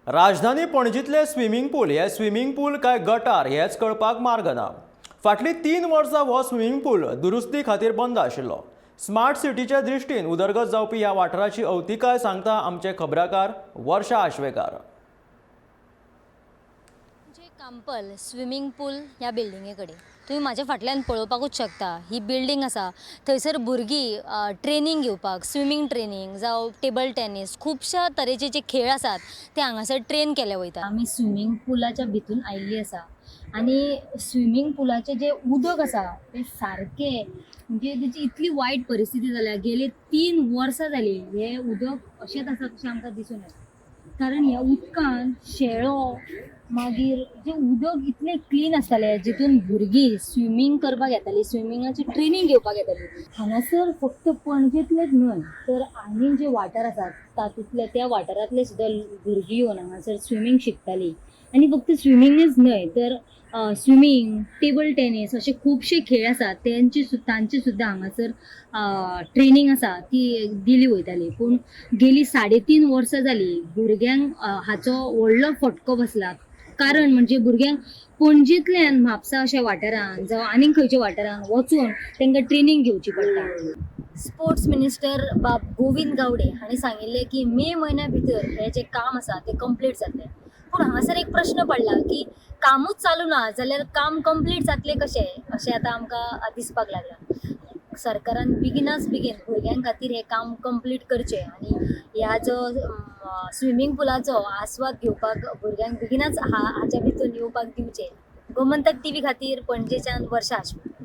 राजधानी पणजीतले swimming पूल हे swimming पूल काय गटार हेच कळपाक मार्ग ना. फाटलीं 3 वर्सां हो स्विमींग पूल दुरुस्ती खातीर बंद आशिल्लो. स्मार्ट सिटीच्या दृश्टीन उदरगत जावपी ह्या वाठाराची अवतिकाय सांगता आमचे खबराकार वर्षा आश्वेकार. जे कांपल स्विमींग पूल ह्या बिल्डिंगे कडेन तुमी म्हाज्या फाटल्यान पळोवपाकूच शकता. ही बिल्डींग आसा थंयसर भुरगीं ट्रेनींग घेवपाक, स्विमींग ट्रेनींग जावं टेबल टेनीस, खुबश्या तरेचे जे खेळ आसात ते हांगासर ट्रेन केले वयता. आमी स्विमींग पुलाच्या भितून आयिल्ली आसा आनी स्विमींग पुलाचें जें उदक आसा तें सारकें म्हणजे तेची इतली वायट परिस्थिती जाल्या. गेले 3 वर्सां जालीं हें उदक अशेंच आसा कशें आमकां दिसून येता. कारण ह्या उदकान शेळो, मागीर जें उदक इतलें क्लीन आसतालें जितून भुरगीं स्विमींग करपाक येतालीं, स्विमिंगाची ट्रेनींग घेवपाक येताली. हांगासर फक्त पणजेंतलेच न्हय तर आनी जे वाठार आसात तातूंतले त्या वाठारांतले सुद्दां भुरगीं येवन हांगासर स्विमींग शिकतालीं. आनी फक्त स्विमींगच न्हय तर स्विमींग, टेबल टेनीस अशे खुबशे खेळ आसात तेंचे तांचे सुद्दां हांगासर ट्रेनींग आसा ती दिली वयताली. पूण गेली 3.5 वर्सां जालीं भुरग्यांक हाचो व्हडलो फटको बसला. कारण म्हणजे भुरग्यांक पणजेंतल्यान म्हापसा अशा वाठारान जावं आनीक खंयच्या वाठारान वचून तांकां ट्रेनींग घेवची पडटा. स्पोर्ट्स मिनिस्टर बाब गोविंद गावडे हांणी सांगिल्लें की मे म्हयन्या भितर हें जें काम आसा तें कंप्लीट जातलें. पूण हांगासर एक प्रश्न पडला की कामूच चालू ना जाल्यार काम कंप्लीट जातलें कशें अशें आतां आमकां दिसपाक लागलां. सरकारान बेगिनाच बेगीन भुरग्यां खातीर हें काम कंप्लीट करचें आनी ह्या जो स्विमींग पुलाचो आस्वाद घेवपाक भुरग्यांक बेगिनाच हाच्या भितून येवपाक दिवचें. गोमंतक टीव्ही खातीर पणजेच्यान वर्षा आश्वेकर.